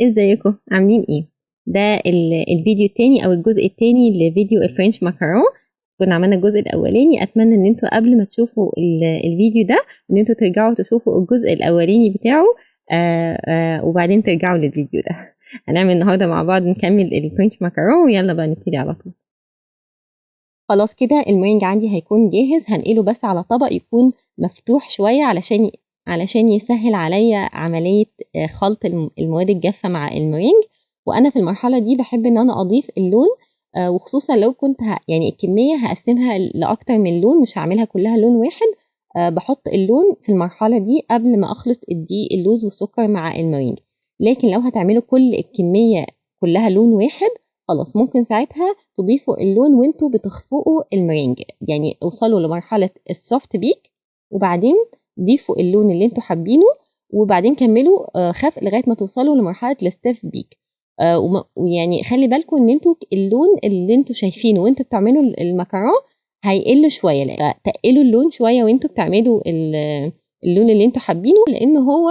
ازيكم عاملين ايه؟ ده الفيديو التاني او الجزء التاني لفيديو ال French macaron. كنا عملنا الجزء الاولاني، اتمنى ان انتوا قبل ما تشوفوا الفيديو ده ان انتوا ترجعوا تشوفوا الجزء الاولاني بتاعه، وبعدين ترجعوا للفيديو ده. هنعمل النهارده مع بعض نكمل ال French macaron، ويلا بقى نبتدي على طول. خلاص كده المورينج عندي هيكون جاهز، هنقله بس على طبق يكون مفتوح شوية علشان يسهل عليا عملية خلط المواد الجافة مع المورينج. وأنا في المرحلة دي بحب إن أنا أضيف اللون، وخصوصا لو كنت الكمية هقسمها لأكتر من لون، مش هعملها كلها لون واحد. بحط اللون في المرحلة دي قبل ما أخلط الدقيق اللوز والسكر مع المورينج. لكن لو هتعملوا كل الكمية كلها لون واحد خلاص ممكن ساعتها تضيفوا اللون وانتوا بتخفقوا المورينج، يعني اوصلوا لمرحلة ال soft bake وبعدين ضيفوا اللون اللي انتوا حابينه، وبعدين كملوا خفق لغاية ما توصلوا لمرحلة ال stiff bake. ويعني خلي بالكم ان انتوا اللون اللي انتوا شايفينه وانتوا بتعملوا المكرون هيقل شوية، فتقلوا اللون شوية وانتوا بتعملوا اللون اللي انتوا حابينه، لان هو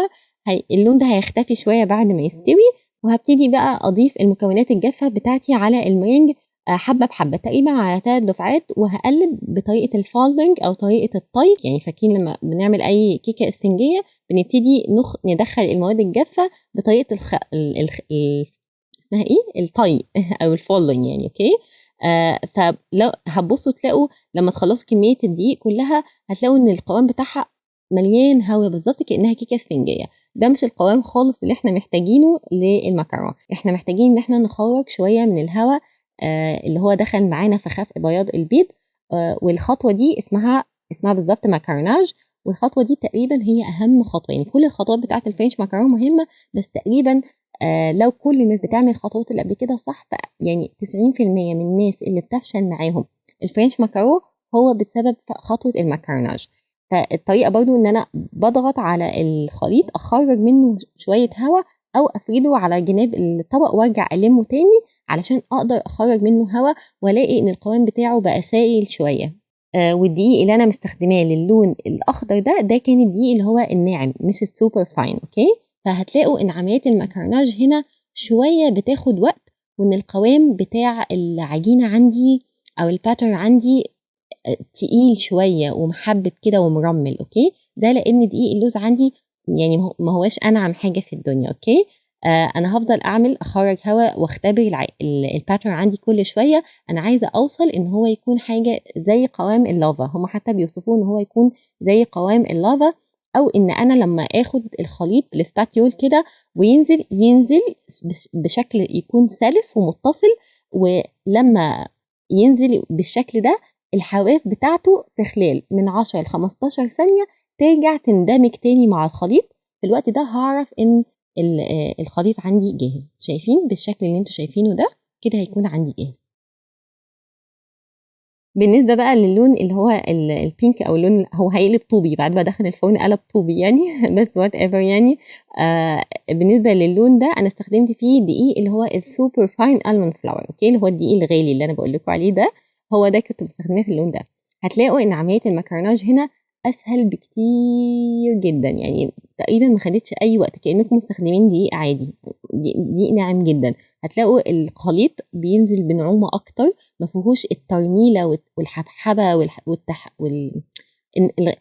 اللون ده هيختفي شوية بعد ما يستوي. وهبتدي بقى اضيف المكونات الجافه بتاعتي على المورينج، حبه بحبه تقريبا على 3 دفعات، وهقلب بطريقة ال folding او طريقه الطي. فاكرين لما بنعمل اي كيكة اسفنجيه بنبتدي ندخل المواد الجافه بطريقة اسمها ايه؟ الطي او ال folding يعني. okay، فلو هتبصوا تلاقوا لما تخلصوا كمية الدقيق كلها هتلاقوا ان القوام بتاعها مليان هوا بالظبط كانها كيكة اسفنجيه. ده مش القوام خالص اللي احنا محتاجينه للمكرونه، احنا محتاجين ان احنا نخرج شوية من الهواء، اللي هو دخل معانا في خفق بياض البيض. والخطوة دي اسمها بالظبط macaronage، والخطوة دي تقريبا هي اهم خطوة. كل الخطوات بتاعه ال French macaron مهمة، بس تقريبا، لو كل الناس بتعمل الخطوات اللي قبل كده صح، تسعين في المية من الناس اللي بتفشل معاهم ال French macaron هو بسبب خطوة ال macaronage. فالطريقه برضو ان انا بضغط على الخليط اخرج منه شوية هواء او افرده على جناب الطبق وارجع المه تاني علشان اقدر اخرج منه هواء والاقي ان القوام بتاعه بقى سائل شوية. والدقيق اللي انا مستخدماه للون الاخضر ده كان الدقيق اللي هو الناعم مش ال super fine. okay، فهتلاقوا ان عملية ال macaronage هنا شوية بتاخد وقت، وان القوام بتاع العجينة عندي او ال batter عندي تقيل شوية ومحبب كده ومرمل. okay، ده لان دقيق اللوز عندي ما هواش انعم حاجة في الدنيا. okay، انا هفضل اخرج هواء واختبر ال batter عندي كل شوية. انا عايزه اوصل ان هو يكون حاجة زي قوام اللافا، هم حتى بيوصفوه ان هو يكون زي قوام اللافا، او ان انا لما اخد الخليط بال spatule كده وينزل، ينزل بشكل يكون سلس ومتصل، ولما ينزل بالشكل ده الحواف بتاعته في خلال من 10 ل 15 ثانية ترجع تندمج تاني مع الخليط. في الوقت ده هعرف ان الخليط عندي جاهز. شايفين بالشكل اللي انتوا شايفينه ده كده هيكون عندي جاهز. بالنسبة بقى للون اللي هو ال pink او اللون هو هيقلب طوبي بعد ما دخل الفرن، قلب طوبي يعني بس whatever يعني. بالنسبة للون ده انا استخدمت فيه دقيق اللي هو ال super fine almond flour. okay، اللي هو الدقيق الغالي اللي انا بقول لكم عليه ده، هو ده كنت بستخدمه في اللون ده. هتلاقوا ان عملية ال macaronage هنا اسهل بكتير جدا، تقريبا ما خدتش اي وقت، كانكم مستخدمين دقيق عادي، دقيق ناعم جدا. هتلاقوا الخليط بينزل بنعومه اكتر، ما فيهوش الترميله والحبحبه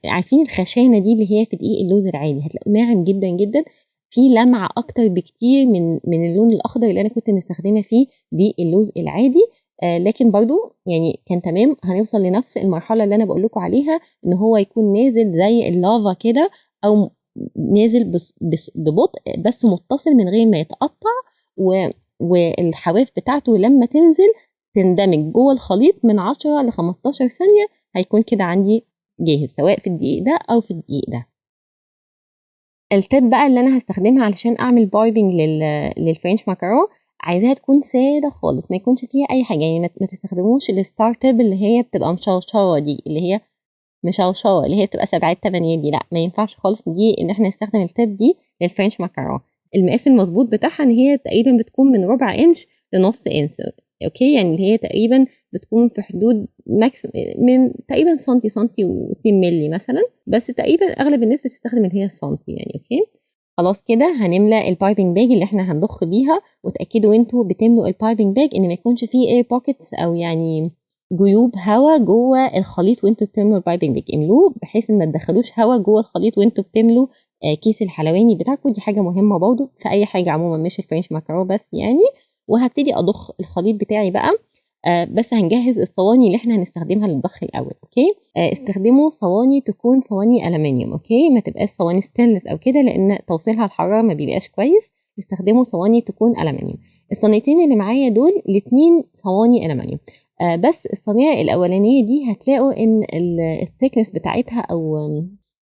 عارفين الخشانه دي اللي هي في دقيق اللوز العادي، هتلاقوه ناعم جدا جدا، في لمعة اكتر بكتير من اللون الاخضر اللي انا كنت مستخدمة فيه دقيق اللوز العادي. لكن برضو كان تمام. هنوصل لنفس المرحلة اللي أنا بقول لكم عليها، إن هو يكون نازل زي اللافا كده، أو نازل ببطء بس متصل من غير ما يتقطع، والحواف بتاعته لما تنزل تندمج جوه الخليط من 10 ل 15 ثانية، هيكون كده عندي جاهز سواء في الدقيق ده أو في الدقيق ده. ال tip بقى اللي أنا هستخدمها علشان أعمل piping لل French macaron، عايزاها تكون سادة خالص، ما يكونش فيها أي حاجة. ما تستخدموش ال star tip اللي هي بتبقى مشرشرة دي، اللي هي مشرشرة اللي هي بتبقى 7 8 دي، لا ما ينفعش خالص دي إن إحنا نستخدم ال tip دي لل French macaron. المقاس المظبوط بتاعها إن هي تقريبا بتكون من ربع إنش لنص إنش. okay، اللي هي تقريبا بتكون في حدود max من تقريبا سنتي، سنتي واتنين ملي مثلا، بس تقريبا أغلب الناس بتستخدم اللي هي السنتي يعني. okay، خلاص كده هنملى ال piping bag اللي احنا هنضخ بيها، وتاكدوا انتوا بتملوا ال piping bag ان ما يكونش فيه air pockets او يعني جيوب هواء جوه الخليط وانتوا بتملوا ال piping bag. املوه بحيث ان ما تدخلوش هواء جوه الخليط وانتوا بتملوا كيس الحلواني بتاعكم. دي حاجة مهمة برضو في اي حاجة عموما، مش ال French macaron بس يعني. وهبتدي اضخ الخليط بتاعي بقى، بس هنجهز الصواني اللي احنا هنستخدمها للضخ الاول. okay، استخدموا صواني تكون صواني الومنيوم، okay، ما تبقاش صواني ستانلس او كده لان توصيلها الحرارة ما بيبقاش كويس. استخدموا صواني تكون الومنيوم. الصينيتين اللي معايا دول الاثنين صواني الومنيوم، بس الصينية الاولانية دي هتلاقوا ان ال thickness بتاعتها او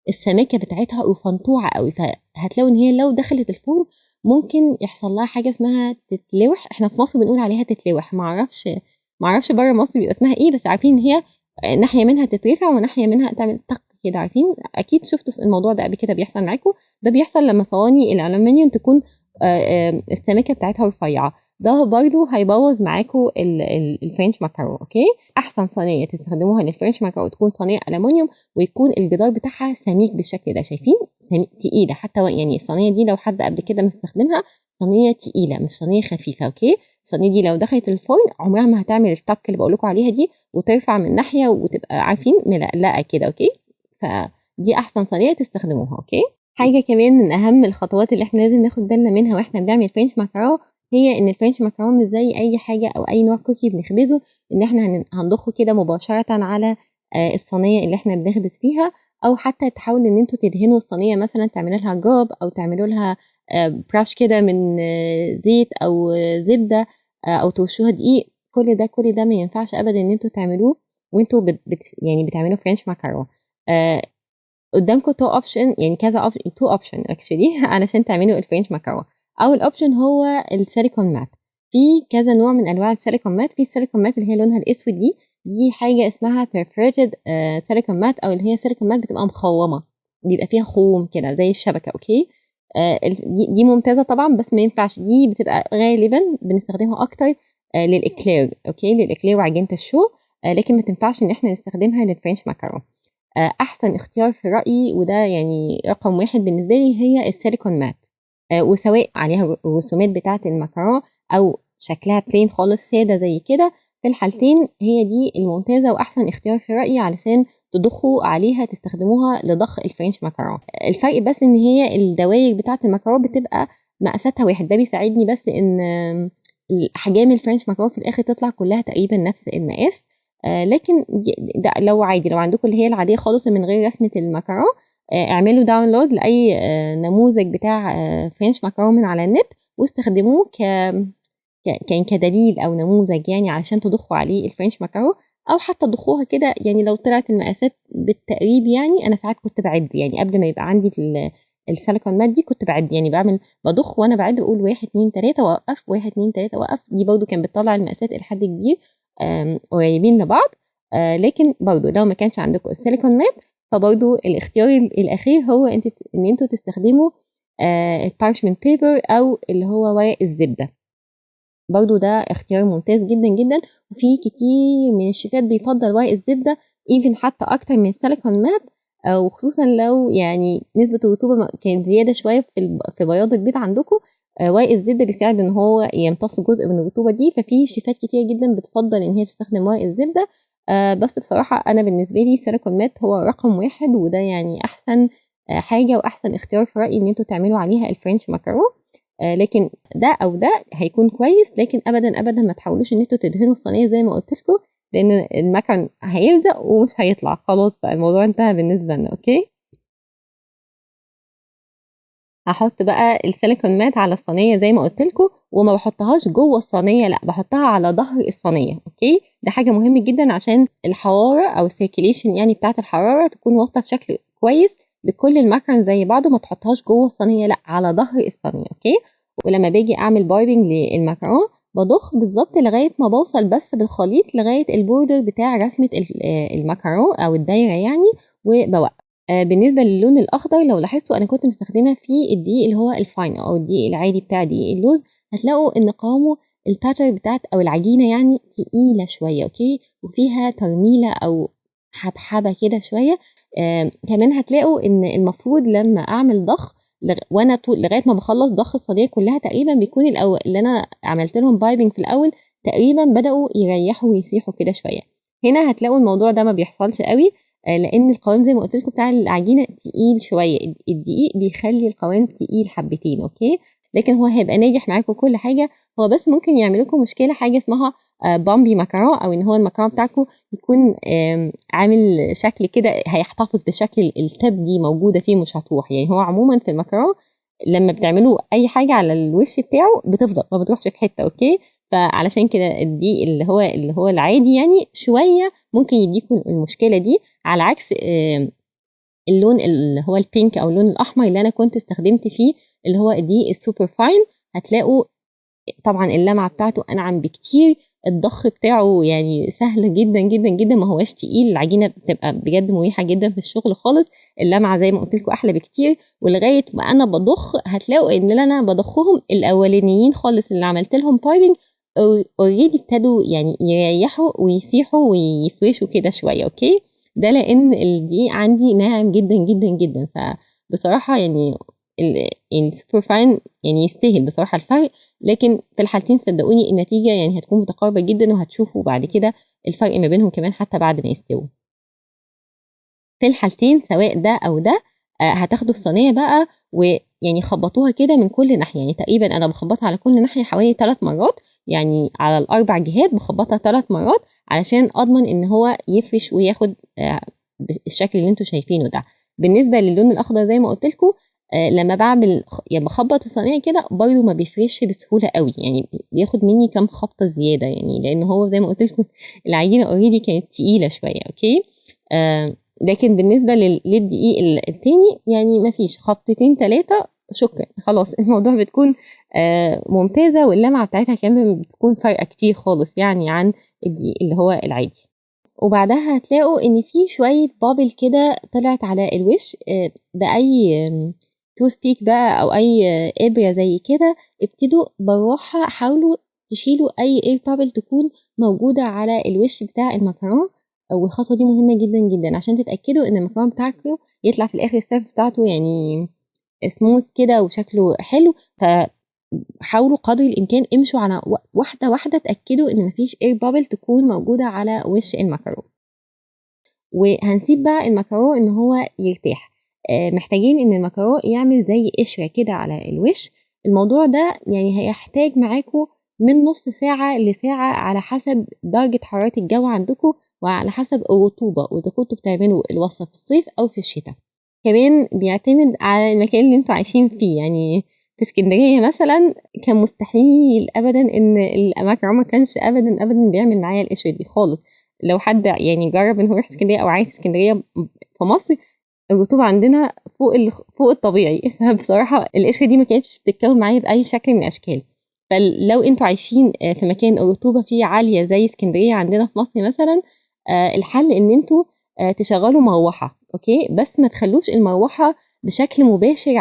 السماكه بتاعتها رفنطوعه قوي، فهتلاقوا ان هي لو دخلت الفرن ممكن يحصل لها حاجة اسمها تتلوح. احنا في مصر بنقول عليها تتلوح، معرفش بره مصر بيبقى اسمها ايه، بس عارفين ان هي ناحية منها تترفع وناحية منها تعمل طق كده. عارفين اكيد شفتوا الموضوع ده قبل كده بيحصل معاكم. ده بيحصل لما صواني الالومنيوم تكون السماكه بتاعتها رفيعة، ده برضو هيبوظ معاكم ال French macaron. okay، احسن صينية تستخدموها لل French macaron تكون صينية الومنيوم ويكون الجدار بتاعها سميك بالشكل ده، شايفين سميك تقيلة حتى يعني الصينية دي لو حد قبل كده مستخدمها صينية تقيلة مش صينية خفيفة. okay، الصينية دي لو دخلت الفرن عمرها ما هتعمل التك اللي بقول لكم عليها دي وترفع من ناحية وتبقى عارفين ملقلقه كده. okay، فدي احسن صينية تستخدموها. okay، حاجة كمان من اهم الخطوات اللي احنا لازم ناخد بالنا منها واحنا بنعمل French macaron هي ان ال French macaron مش زي اي حاجة او اي نوع cookie بنخبزه ان احنا هنضخه كده مباشرة على الصينية اللي احنا بنخبز فيها، او حتى تحاولوا ان انتوا تدهنوا الصينية مثلا تعملوا لها جاب او تعملوا لها brush كده من زيت او زبدة او ترشوها دقيق. كل ده ما ينفعش ابدا ان انتوا تعملوه وانتوا يعني بتعملوا French macaron. قدامكم two option، يعني كذا option، two option actually علشان تعملوا ال French macaron. اول option هو ال silicone mat. في كذا نوع من انواع ال silicone mat. في ال silicone mat اللي هي لونها الاسود دي حاجة اسمها perforated silicone mat، او اللي هي silicone mat بتبقى مخومه، بيبقى فيها خوم كده زي الشبكة. okay، دي ممتازة طبعا، بس ما ينفعش، دي بتبقى غالبا بنستخدمها اكتر للاكلير. okay، للاكلير وعجينه الشو، لكن ما تنفعش ان احنا نستخدمها لل French macaron. احسن اختيار في رايي، وده يعني رقم واحد بالنسبة لي، هي ال silicone mat، وسواء عليها الرسومات بتاعه الماكارون او شكلها plain خالص ساده زي كده، في الحالتين هي دي الممتازة واحسن اختيار في رايي علشان تضخوا عليها، تستخدموها لضخ ال French macaron. الفرق بس ان هي الدواير بتاعه الماكارون بتبقى مقاساتها واحد، ده بيساعدني بس ان احجام ال French macaron في الاخر تطلع كلها تقريبا نفس المقاس. لكن ده لو عادي، لو عندكم اللي هي العادية خالص من غير رسمه الماكارون، اعملوا download لاي نموذج بتاع French macaron من على النت واستخدموه كان كدليل او نموذج يعني علشان تضخوا عليه ال French macaron، او حتى تضخوها كده يعني لو طلعت المقاسات بالتقريب. يعني انا ساعات كنت بعد، يعني قبل ما يبقى عندي ال silicone mat دي كنت بعد، يعني بعمل بضخ وانا بعد بقول 1 2 3 واوقف، 1 2 3 واوقف. دي برضو كان بتطلع المقاسات الى حد كبير قريبين لبعض. لكن برضو لو ما كانش عندكم ال silicone mat فبرضو الاختيار الاخير هو ان انتوا تستخدموا ال parchment paper او اللي هو ورق الزبدة. برضو ده اختيار ممتاز جدا جدا، وفي كتير من الشيفات بيفضل ورق الزبدة even حتى اكتر من ال silicone mat، وخصوصا لو يعني نسبه الرطوبة كانت زيادة شوية في بياض البيض عندكم. ورق الزبدة بيساعد ان هو يمتص جزء من الرطوبة دي، ففي شيفات كتير جدا بتفضل ان هي تستخدم ورق الزبدة. بس بصراحة انا بالنسبة لي silicone mat هو رقم 1، وده يعني احسن حاجة واحسن اختيار في رايي ان انتوا تعملوا عليها ال French macaron. لكن ده او ده هيكون كويس، لكن ابدا ابدا ما تحاولوش ان انتوا تدهنوا الصينية زي ما قلت لكم، لان المكن هيلزق ومش هيطلع، خلاص بقى الموضوع انتهى بالنسبة لنا. okay، هحط بقى ال silicone mat على الصينية زي ما قلت لكم، وما بحطهاش جوه الصينية، لا بحطها على ظهر الصينية. okay، ده حاجة مهمة جدا عشان الحرارة او ال circulation يعني بتاعه الحرارة تكون واصله بشكل كويس لكل المكن زي بعضه، ما تحطهاش جوه الصينية، لا على ظهر الصينية. okay، ولما باجي اعمل piping للمكرونه بضخ بالظبط لغاية ما بوصل بس بالخليط لغاية ال border بتاع رسمه المكرونه او الدايرة يعني، وبوقف. بالنسبة للون الاخضر لو لاحظتوا انا كنت مستخدمة فيه الدقيق اللي هو ال fine او الدقيق العادي بتاع دقيق اللوز، هتلاقوا ان قوامه ال batter بتاعت او العجينة يعني تقيلة شوية. okay، وفيها ترميله او حبحبه كده شوية. كمان هتلاقوا ان المفروض لما اعمل ضخ وانا طول لغاية ما بخلص ضخ الصينية كلها تقريبا بيكون الاول اللي انا عملت لهم piping في الاول تقريبا بداوا يريحوا ويسيحوا كده شوية. هنا هتلاقوا الموضوع ده ما بيحصلش قوي، لان القوام زي ما قلت لكم بتاع العجينة تقيل شوية، الدقيق بيخلي القوام تقيل حبتين، okay. لكن هو هيبقى ناجح معاكم كل حاجة، هو بس ممكن يعمل لكم مشكلة حاجة اسمها bumpy ماكارون، او ان هو الماكارون بتاعكم يكون عامل شكل كده هيحتفظ بشكل ال tip دي موجودة فيه مش هتروح. يعني هو عموما في الماكارون لما بتعملوا اي حاجة على الوش بتاعه بتفضل ما بتروحش في حتة، okay. فعلشان كده الدقيق اللي هو العادي يعني شوية ممكن يديكم المشكلة دي، على عكس اللون اللي هو ال pink او اللون الاحمر اللي انا كنت استخدمت فيه اللي هو الدقيق ال super fine، هتلاقوا طبعا اللمعة بتاعته انعم بكتير، الضخ بتاعه يعني سهل جدا جدا جدا، ما هواش تقيل، العجينة بتبقى بجد مريحه جدا في الشغل خالص، اللمعة زي ما قلت لكم احلى بكتير. ولغاية ما انا بضخ هتلاقوا ان اللي انا بضخهم الاولانيين خالص اللي عملت لهم piping already ابتدوا يعني يريحوا ويسيحوا ويفرشوا كده شوية، okay. ده لان الدقيق عندي ناعم جدا جدا جدا، فبصراحة يعني ال super fine يعني يستاهل بصراحة الفرق، لكن في الحالتين صدقوني النتيجة يعني هتكون متقاربة جدا، وهتشوفوا بعد كده الفرق ما بينهم كمان حتى بعد ما يستووا. في الحالتين سواء ده او ده، هتاخدوا الصينية بقى ويعني خبطوها كده من كل ناحية، يعني تقريبا انا بخبطها على كل ناحية حوالي 3 مرات، يعني على الاربع جهات بخبطها 3 مرات علشان اضمن ان هو يفرش وياخد الشكل اللي انتوا شايفينه ده. بالنسبة للون الاخضر زي ما قلت لكم، لما بعمل يعني بخبط الصينية كده برضو ما بيفرش بسهولة قوي، يعني بياخد مني كام خبطه زيادة، يعني لان هو زي ما قلت لكم العجينة already كانت تقيلة شوية، okay. لكن بالنسبة للدقيق التاني يعني ما فيش خبطتين 3 شكرا خلاص الموضوع بتكون ممتازة، واللمعه بتاعتها كمان بتكون فارقه كتير خالص يعني عن الدقيق اللي هو العادي. وبعدها هتلاقوا ان في شوية bubble كده طلعت على الوش، باي toothpick بقى او اي ابره زي كده، ابتدوا بالراحة حاولوا تشيلوا اي air bubble تكون موجودة على الوش بتاع المكرونه. والخطوة دي مهمة جدا جدا عشان تتاكدوا ان المكرونه بتاعكم يطلع في الاخر ال surface بتاعته يعني سموث كده وشكله حلو. فحاولوا قدر الامكان امشوا على واحدة واحدة، تاكدوا ان مفيش air bubble تكون موجودة على وش المكرونه. وهنسيب بقى المكرونه ان هو يرتاح. محتاجين ان المكرونه يعمل زي قشرة كده على الوش. الموضوع ده يعني هيحتاج معاكم من نص ساعة لساعة على حسب درجه حرارة الجو عندكم وعلى حسب الرطوبة، واذا كنتوا بتعملوا الوصفة في الصيف او في الشتاء. كمان بيعتمد على المكان اللي انتوا عايشين فيه. يعني في اسكندرية مثلا كان مستحيل ابدا ان المكرونه ما كانش ابدا ابدا بيعمل معايا القشرة دي خالص. لو حد يعني جرب ان هو يروح اسكندرية او عايش في اسكندرية في مصر، الرطوبة عندنا فوق الطبيعي، فبصراحة القشرة دي ما كانتش بتتكون معايا باي شكل من الاشكال. فلو انتوا عايشين في مكان الرطوبة فيه عالية زي اسكندرية عندنا في مصر مثلا، الحل ان انتوا تشغلوا مروحة، okay، بس ما تخلوش المروحة بشكل مباشر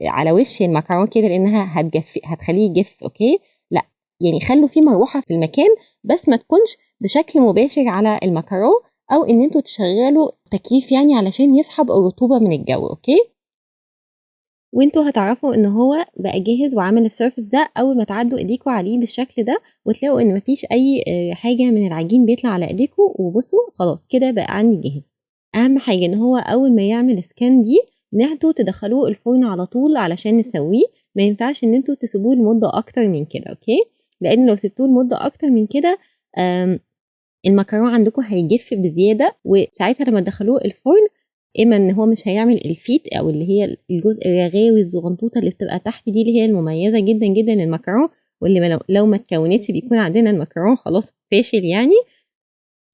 على وش المكرونه كده، لانها هتخليه يجف، okay. لا يعني خلوا في مروحة في المكان بس ما تكونش بشكل مباشر على المكرونه، او ان انتوا تشغلوا تكييف يعني علشان يسحب الرطوبة من الجو، okay. وانتوا هتعرفوا ان هو بقى جاهز وعامل ال surface ده اول ما تعدوا ايديكوا عليه بالشكل ده، وتلاقوا ان مفيش اي حاجة من العجين بيطلع على ايديكوا. وبصوا خلاص كده بقى عندي جاهز. اهم حاجة ان هو اول ما يعمل skin دي ناخده تدخلوه الفرن على طول علشان نسويه، ما ينفعش ان انتوا تسيبوه لمدة اكتر من كده، okay، لان لو سبتوه لمدة اكتر من كده، المكرونه عندكم هيجف بزيادة، وساعتها لما تدخلوه الفرن اما ان هو مش هيعمل ال fat او اللي هي الجزء الرغاوي الزغنطوطه اللي بتبقى تحت دي اللي هي المميزة جدا جدا للمكرونه، واللي لو ما اتكونتش بيكون عندنا المكرونه خلاص فاشل يعني،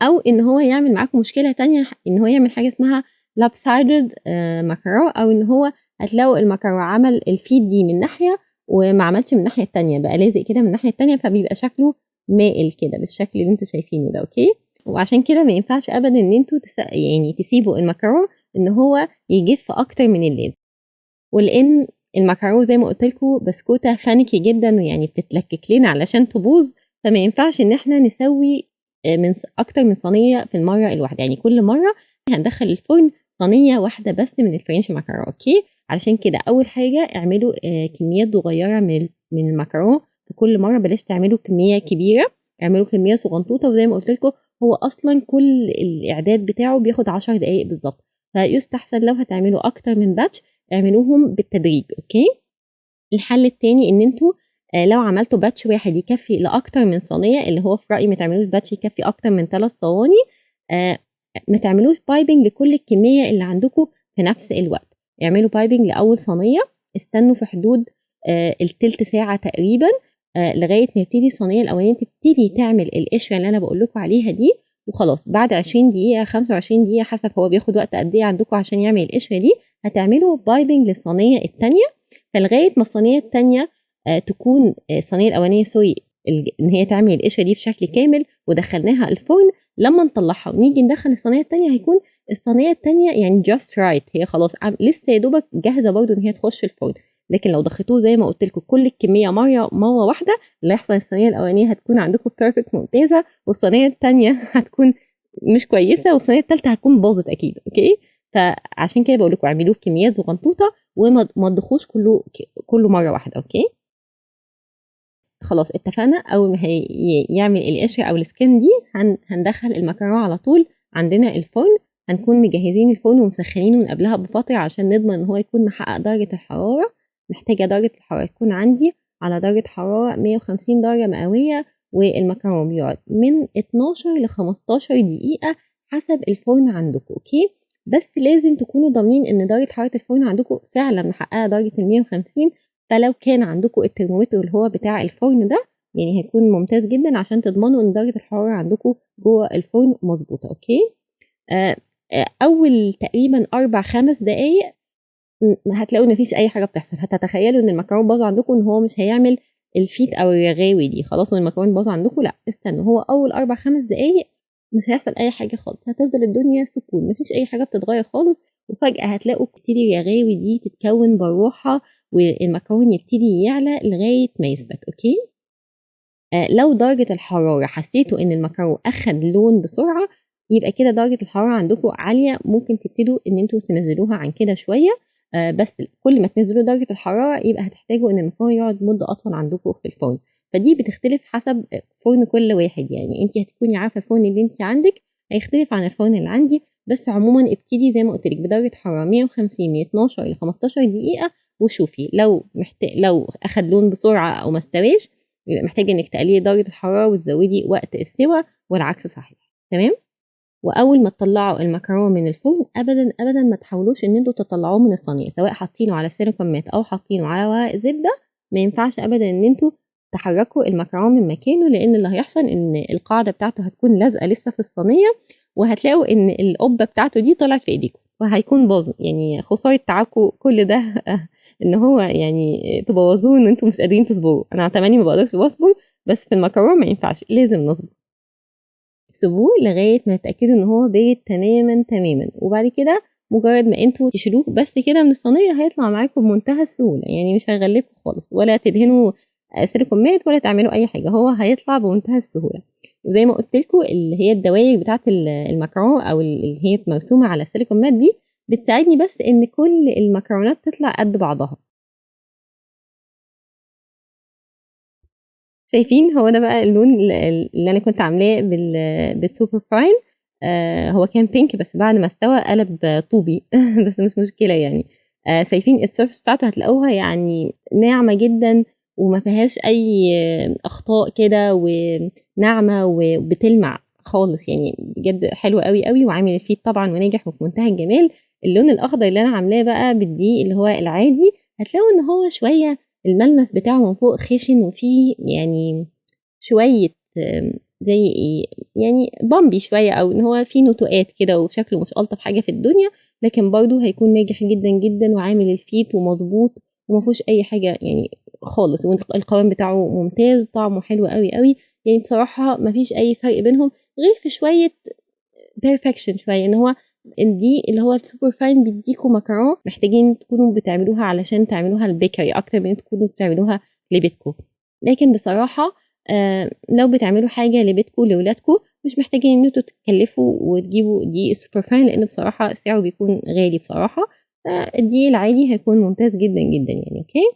او ان هو يعمل معاكم مشكلة تانية، ان هو يعمل حاجة اسمها lopsided مكرونه، او ان هو هتلاقوا المكرونه عمل ال fat دي من ناحية وما عملش من الناحية التانية، بقى لازق كده من الناحية التانية، فبيبقى شكله مائل كده بالشكل اللي انتوا شايفينه ده، okay. وعشان كده ما ينفعش ابدا ان انتوا يعني تسيبوا المكرونه ان هو يجف اكتر من اللازم. ولان المكرونه زي ما قلت لكم بسكوته finicky جدا ويعني بتتلكك لنا علشان تبوظ، فما ينفعش ان احنا نسوي من اكتر من صينية في المرة الواحدة، يعني كل مرة هندخل الفرن صينية واحدة بس من ال French مكرونه، okay، علشان كده اول حاجة اعملوا كميات صغيرة من المكرونه في كل مرة، بلاش تعملوا كمية كبيرة، اعملوا كمية صغنطوطه. وزي ما قلت لكم هو اصلا كل الاعداد بتاعه بياخد 10 دقائق بالظبط، فيستحسن لو هتعملوا اكتر من batch اعملوهم بالتدريج. okay، الحل التاني ان انتوا لو عملتوا batch واحد يكفي لاكتر من صينية، اللي هو في رايي ما تعملوش batch يكفي اكتر من 3 صواني، ما تعملوش piping لكل الكمية اللي عندكم في نفس الوقت. اعملوا piping لاول صينية، استنوا في حدود التلت ساعة تقريبا لغاية ما يبتدي الصينية الاولانية تبتدي تعمل القشرة اللي انا بقول لكم عليها دي، وخلاص بعد 20 دقيقة 25 دقيقة حسب هو بياخد وقت قد ايه عندكم عشان يعمل القشرة دي، هتعملوا piping للصينيه الثانية. فلغايه ما الصينية الثانية تكون الصينية الاولانية sorry ان هي تعمل القشرة دي بشكل كامل ودخلناها الفرن، لما نطلعها ونيجي ندخل الصينية الثانية هيكون الصينية الثانية يعني just right، هي خلاص لسه يا دوبك جاهزة برده ان هي تخش الفرن. لكن لو ضخيتوه زي ما قلت لكم كل الكمية مرة واحدة، اللي هيحصل الصينية الاولانية هتكون عندكم perfect ممتازة، والصينيه الثانية هتكون مش كويسة، والصينيه الثالثة هتكون باظت اكيد. okay، فعشان كده بقول لكم اعملوه بكميات صغنطوطه وما تضخوش كله مرة واحدة. okay، خلاص اتفقنا. اول ما هي يعمل القشرة او ال skin دي هندخل المكرونه على طول عندنا الفرن. هنكون مجهزين الفرن ومسخنينه من قبلها بفترة عشان نضمن ان هو يكون محقق درجه الحرارة. محتاجه درجه الحرارة تكون عندي على درجه حرارة 150 درجه مئوية، والمكرونه بيقعد من 12 ل 15 دقيقة حسب الفرن عندكم. okay، بس لازم تكونوا ضامنين ان درجه حرارة الفرن عندكم فعلا محققة درجه ال 150. فلو كان عندكم الترمومتر اللي هو بتاع الفرن ده يعني هيكون ممتاز جدا عشان تضمنوا ان درجه الحرارة عندكم جوه الفرن مظبوطة. okay، اول تقريبا 4-5 دقائق هتلاقوا ان مفيش اي حاجة بتحصل، هتتخيلوا ان المكرونه باظ عندكم ان هو مش هيعمل الفيت او الرغاوي دي، خلاص ان المكرونه باظ عندكم. لا استنوا، هو اول 4-5 دقائق مش هيحصل اي حاجة خالص، هتفضل الدنيا سكون، مفيش اي حاجة بتتغير خالص، وفجاة هتلاقوا تبتدي الرغاوي دي تتكون بروحها والمكرونه يبتدي يعلى لغاية ما يثبت. okay، لو درجه الحرارة حسيتوا ان المكرونه اخد لون بسرعة، يبقى كده درجه الحرارة عندكم عالية، ممكن تبتدوا ان انتوا تنزلوها عن كده شوية. بس كل ما تنزلوا درجه الحرارة يبقى هتحتاجوا ان المكرونه يقعد مده اطول عندكم في الفرن، فدي بتختلف حسب فرن كل واحد، يعني انت هتكوني عارفه الفرن اللي انت عندك هيختلف عن الفرن اللي عندي. بس عموما ابتدي زي ما قلت لك بدرجة حرارة 150 من 12 ل 15 دقيقة، وشوفي لو اخد لون بسرعة او ما استواش يبقى محتاجه انك تقللي درجه الحرارة وتزودي وقت السوى، والعكس صحيح. تمام. واول ما تطلعوا المكرونه من الفرن ابدا ابدا ما تحاولوش ان انتوا تطلعوه من الصينية، سواء حاطينه على silicone mat او حاطينه على ورق زبدة، ما ينفعش ابدا ان انتوا تحركوا المكرونه من مكانه، لان اللي هيحصل ان القاعدة بتاعته هتكون لازقه لسه في الصينية، وهتلاقوا ان القبة بتاعته دي طلعت في ايديكم وهيكون باظ، يعني خسارة تعبكم كل ده ان هو يعني تبوظوه ان انتوا مش قادرين تصبروا. انا تماني ما بقدرش بصبر، بس في المكرونه ما ينفعش، لازم نصبر. سيبوه لغاية ما تتاكدوا ان هو بارد تماما تماما، وبعد كده مجرد ما انتوا تشيلوه بس كده من الصينية هيطلع معاكم بمنتهى السهولة، يعني مش هيغلبكم خالص، ولا تدهنوا silicone mat ولا تعملوا اي حاجة، هو هيطلع بمنتهى السهولة. وزي ما قلت لكم اللي هي الدوائر بتاعه المكرونه او اللي هي مرسومه على ال silicone mat دي بتساعدني بس ان كل المكرونات تطلع قد بعضها. شايفين هو ده بقى اللون اللي انا كنت عاملاه بال super fine، هو كان pink بس بعد ما استوى قلب طوبي بس مش مشكلة يعني. شايفين ال surface بتاعته هتلاقوها يعني ناعمة جدا وما فيهاش اي اخطاء كده، وناعمه وبتلمع خالص، يعني بجد حلو قوي قوي، وعامل الفيت طبعا وناجح وفي منتهى الجمال. اللون الاخضر اللي انا عاملاه بقى بالدقيق اللي هو العادي هتلاقوا ان هو شوية الملمس بتاعه من فوق خشن وفيه يعني شوية زي ايه يعني bumpy شوية، او ان هو فيه نتوءات كده وشكله مش الطف حاجة في الدنيا، لكن برضو هيكون ناجح جدا جدا وعامل الفيت ومظبوط وما فيهوش اي حاجة يعني خالص، والقوام بتاعه ممتاز، طعمه حلو قوي قوي. يعني بصراحة ما فيش اي فرق بينهم غير في شوية perfection شوية، ان هو دي اللي هو ال super fine بيديكوا مكرونه محتاجين تكونوا بتعملوها علشان تعملوها ال bakery اكتر من تكونوا بتعملوها لبيتكم. لكن بصراحة لو بتعملوا حاجة لبيتكم لاولادكم مش محتاجين ان انتوا تتكلفوا وتجيبوا دي ال super fine، لان بصراحة سعره بيكون غالي بصراحة. فالدقيق العادي هيكون ممتاز جدا جدا يعني. okay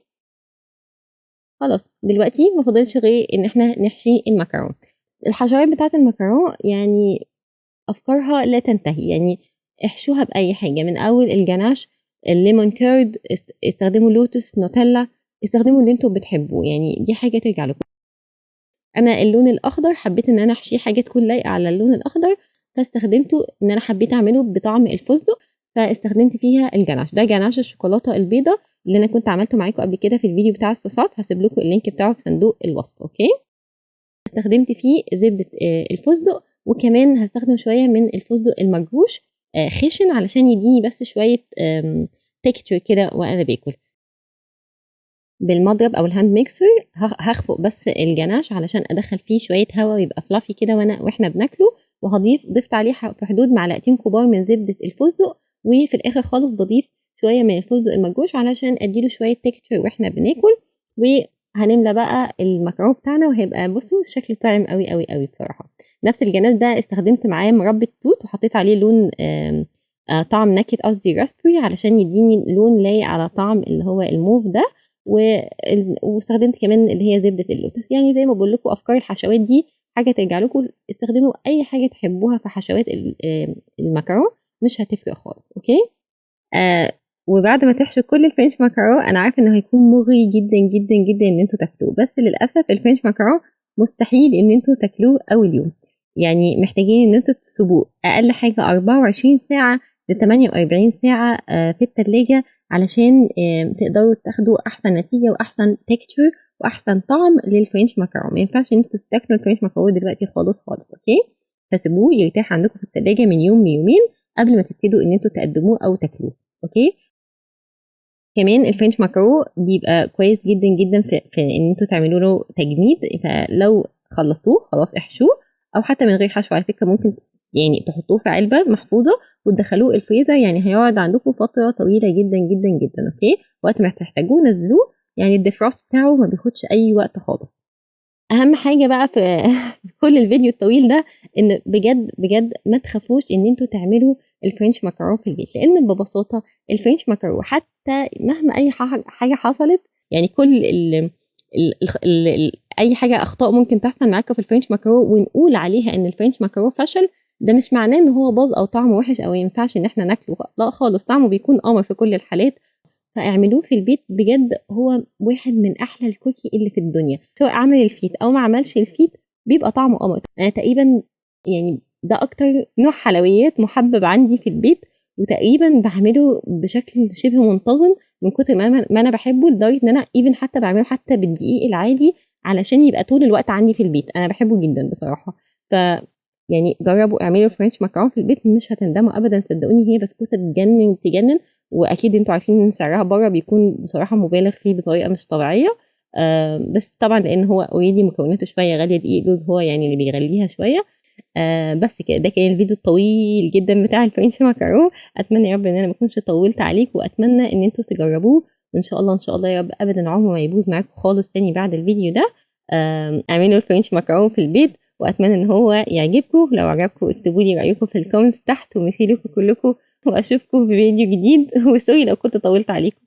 خلاص دلوقتي ما فاضلش غير ان احنا نحشي المكرون. الحشوات بتاعه المكرون يعني افكارها لا تنتهي، يعني احشوها باي حاجة، من اول الجناش، ال lemon curd، استخدموا لوتس، نوتيلا، استخدموا اللي انتوا بتحبوه، يعني دي حاجة ترجع لكم. انا اللون الاخضر حبيت ان انا احشيه حاجة تكون لايقة على اللون الاخضر، فاستخدمته ان انا حبيت اعمله بطعم الفستق، فاستخدمت فيها الجناش ده، جناش الشوكولاتة البيضاء اللي انا كنت عملته معاكم قبل كده في الفيديو بتاع الصوصات، هسيب لكم ال link بتاعه في صندوق الوصف. okay استخدمت فيه زبدة الفستق، وكمان هستخدم شوية من الفستق المجروش خشن علشان يديني بس شوية texture كده وانا باكل. بالمضرب او ال hand mixer هخفق بس الجناش علشان ادخل فيه شوية هواء ويبقى fluffy كده واحنا بناكله. وهضيف ضفت عليه في حدود معلقتين كبار من زبدة الفستق، وفي الاخر خالص بضيف شوية من الفستق المجروش علشان اديله شوية texture واحنا بناكل. وهنملى بقى المكرونه بتاعنا، وهيبقى بصوا الشكل طعم قوي قوي قوي بصراحة. نفس الجناش ده استخدمت معاه مربى توت وحطيت عليه لون طعم نكهة قصدي raspberry علشان يديني لون لايق على طعم اللي هو الموف ده. واستخدمت كمان اللي هي زبدة اللوتس. يعني زي ما بقول لكم افكار الحشوات دي حاجة ترجع لكم، استخدموا اي حاجة تحبوها في حشوات المكرونه مش هتفرق خالص. okay وبعد ما تحشوا كل ال French macaron، انا عارفه انه هيكون مغري جدا جدا جدا ان انتوا تاكلوه، بس للاسف ال French macaron مستحيل ان انتوا تاكلوه اول يوم، يعني محتاجين ان انتوا تسيبوه اقل حاجة 24 ساعة ل 48 ساعة في التلاجة علشان تقدروا تاخدوا احسن نتيجة واحسن texture واحسن طعم لل French macaron. ما ينفعش ان انتوا تاكلوا ال French macaron دلوقتي خالص خالص. okay فسيبوه يرتاح عندكم في التلاجة من يوم ليومين قبل ما تبتدوا ان انتوا تقدموه او تاكلوه. okay كمان ال French macaron بيبقى كويس جدا جدا في ان انتوا تعملوا له تجميد، فلو خلصتوه خلاص احشوه، او حتى من غير حشو على فكرة ممكن يعني تحطوه في علبة محفوظة وتدخلوه الفريزر، يعني هيقعد عندكم فترة طويلة جدا جدا جدا. okay وقت ما تحتاجوه نزلوه، يعني ال defrost بتاعه ما بياخدش اي وقت خالص. اهم حاجة بقى في كل الفيديو الطويل ده ان بجد بجد ما تخافوش ان انتوا تعملوا ال French macaron في البيت، لان ببساطة ال French macaron حتى مهما اي حاجة حصلت، يعني كل ال ال ال ال اي حاجة اخطاء ممكن تحصل معاكم في ال French macaron ونقول عليها ان ال French macaron فشل، ده مش معناه ان هو باظ او طعمه وحش او ينفعش ان احنا ناكله، لا خالص، طعمه بيكون قمر في كل الحالات. فاعملوه في البيت بجد، هو واحد من احلى ال cookie اللي في الدنيا، سواء عمل ال feet او ما عملش ال feet بيبقى طعمه قمر. انا تقريبا يعني ده اكتر نوع حلويات محبب عندي في البيت، وتقريبا بعمله بشكل شبه منتظم من كتر ما انا بحبه، لدرجة ان انا even حتى بعمله حتى بالدقيق العادي علشان يبقى طول الوقت عندي في البيت. انا بحبه جدا بصراحة. ف يعني جربوا اعملوا French macaron في البيت، مش هتندموا ابدا صدقوني. هي بسكوته تجنن تجنن، واكيد انتوا عارفين ان سعرها بره بيكون بصراحة مبالغ فيه بطريقة مش طبيعية، بس طبعا لان هو already مكوناته شوية غالية، دقيق لوز هو يعني اللي بيغليها شوية. بس كده، ده كان الفيديو الطويل جدا بتاع ال French macaron. اتمنى يا رب ان انا ما اكونش طولت عليكم، واتمنى ان انتوا تجربوه، وان شاء الله ان شاء الله يا رب ابدا عمره ما يبوظ معاكم خالص تاني بعد الفيديو ده. اعملوا ال French macaron في البيت، واتمنى ان هو يعجبكم. لو عجبكم اكتبوا لي رايكم في ال comments تحت، وميرسي لكم كلكم، واشوفكم في فيديو جديد. و sorry لو كنت طولت عليكم.